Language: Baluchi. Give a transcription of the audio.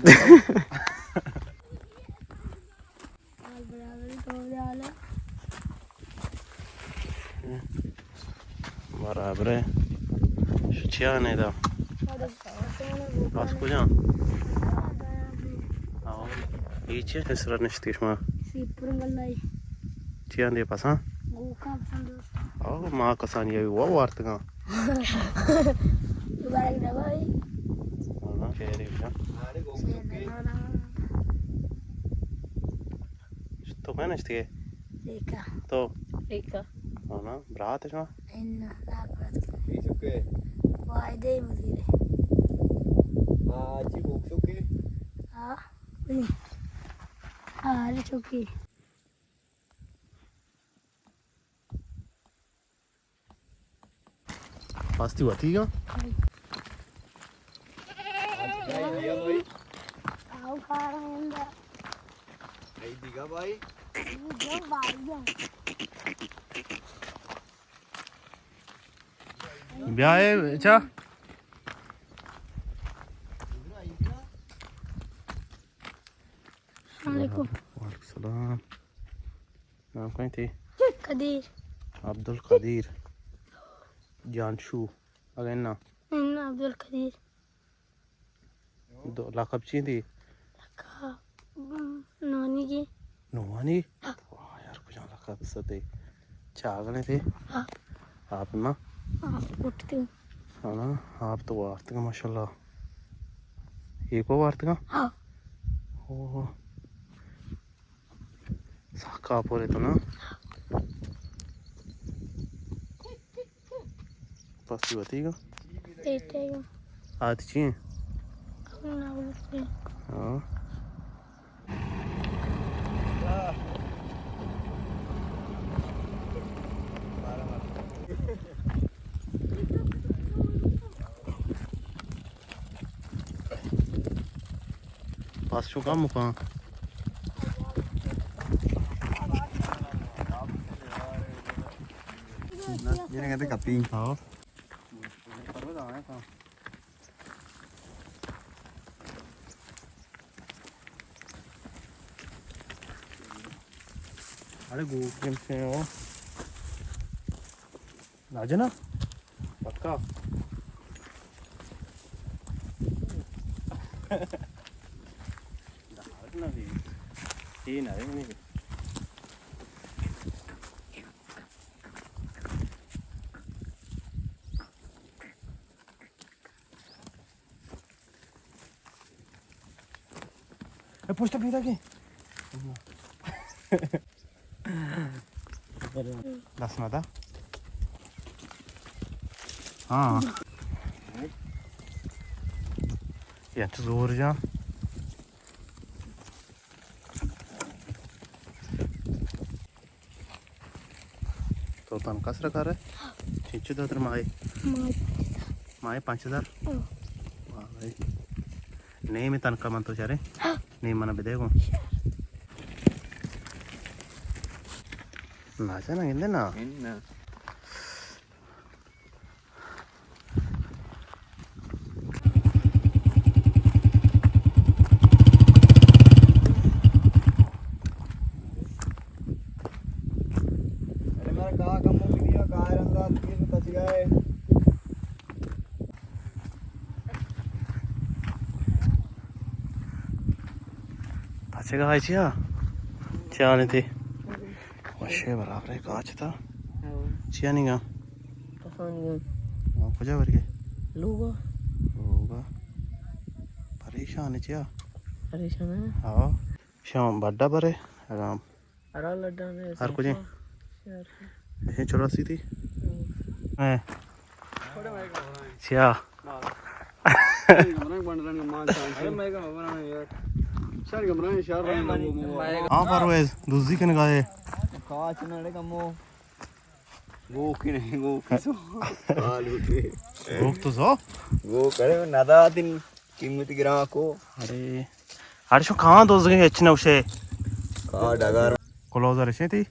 حال برابر تو حال۔ برابر ہے۔ شو چیا نہیں دا؟ بس کجا؟ آؤ۔ یہ چیز ہے سر نشتی شما؟ سیپر گلائی۔ چیا دے پسا؟ گوکا پسند دوست۔ او ما کسانی ابھی وہ وارتگاں۔ مبارک دبائی۔ ہاں، شہری بجا۔ تو کہاں نشتی ہے؟ ریکا۔ تو؟ ریکا۔ ہاں نا، برات ہے شما؟ اناں، لاکھ برات۔ یہ چکے؟ واحدے مدیر ہے۔ ہاں، جی، بوک چکے؟ ہاں۔ ہاں، ارے چکے۔ پاستی وتی گا؟ آؤ کارا ہندا۔ اے دیگا بھائی۔ دیگا بھائی۔ بیا اے چا۔ السلام علیکم۔ وعلیکم السلام۔ نام کئے تئی؟ قدیر۔ عبدالقدیر۔ جانشو۔ اگہ نا؟ نا، عبدالقدیر۔ دو لقب چی دی؟ لقب، ام، نوانی گی۔ نوانی؟ ہاں۔ واہ یار، کجا لقب ستے۔ چاگلے تھے؟ ہاں۔ آپ نا؟ ہاں، اٹھتے۔ ہاں نا، آپ تو وارتگا ماشاءاللہ۔ ایک وارتگا؟ ہاں۔ اوہ۔ سکا پورے تو نا۔ پس وتی گا۔ پیٹے گا۔ آتی چی ہیں؟ ہاں۔ پس چو کم کن۔ یہ کہتے کپی۔ ہاں۔ ارے گوک کن سے ہو۔ راجنا، پکا۔ دارک نہ بھی۔ تین ہے نہیں۔ اے پشت پیدا کی۔ دست نہ دا۔ ہاں۔ یہ انچو زور جا۔ تو تنخواہ سرا کارے؟ چنچو داتر ماہے؟ ماہے پنچ ہزار۔ ماہے پنچ ہزار؟ ہاں۔ واہ بھائی۔ نیم تنخواہ من تو چارے؟ ہاں۔ نیم منا بدے گو۔ شر۔ ناچا نا گندے نا۔ نہ۔ ارے مارا کاہ کمو بھی نہیں ہے، کاہ رندا تیر تچ گئے۔ پچے گا چیا؟ چیا نے تے؟ وشے برابر ہے کاچ تا۔ ہاں۔ چیا نہیں گا؟ کسانی گا۔ ہاں، کجا ورگے؟ لوگا۔ لوگا۔ پریشان ہے چیا؟ پریشان ہے۔ ہاں۔ شام بڑا برے، آرام۔ ہرا لڈا نے ہر کجے؟ شہر۔ یہ چوراسی تھی؟ ہاں۔ ہیں۔ چیا؟ ہاں پرویز، دزی کن گائے۔ کاچ نڑے کمو۔ گوکی نہیں، گوکی سو۔ گوک تو سو؟ گوک ارے نداتن قیمت گران کو۔ ارے۔ ارے شو کہاں دوزگے ہچ نہ وشے۔ کہاں ڈگار۔ کلوزر شے تھی؟